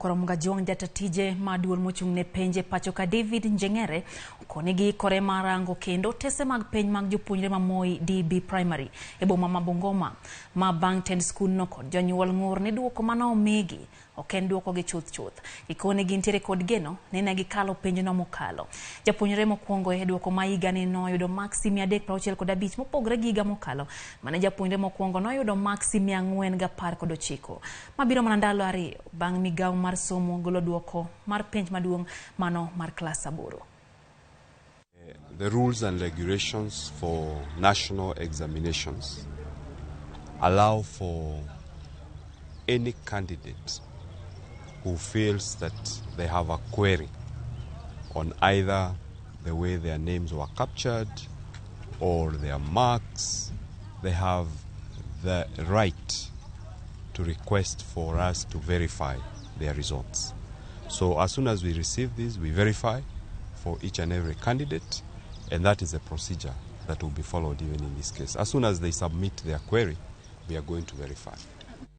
Nyakoro Mgajwang' jata tije ma duol mochung' ne penj e pacho ka David Njeng'ere okoni giikore mar rango kendo otese mag penj mag jopuonjre ma Moi DB Primary e boma ma Bungoma ma bang' tend skundno kod jonyuol ng'ur ni duoko mane omigi ok en duoko gi chuth chuth. Gikone gintiere kod geno ni ne gikalo penjno mokalo. Japuonjre mokwongo e duoko ma higani noyudo maksi 365 mopogore gi higa mokalo mane japuonjre mokwongo noyudo maksi 419. Mabiro mana ndalo 2 bang' migawo mar somo golo duoko mar penj maduong' mano mar klas 8. The rules and regulations for national examinations allow for any candidate who feels that they have a query on either the way their names were captured or their marks, they have the right to request for us to verify their results. So as soon as we receive this, we verify for each and every candidate, and that is a procedure that will be followed even in this case. As soon as they submit their query, we are going to verify.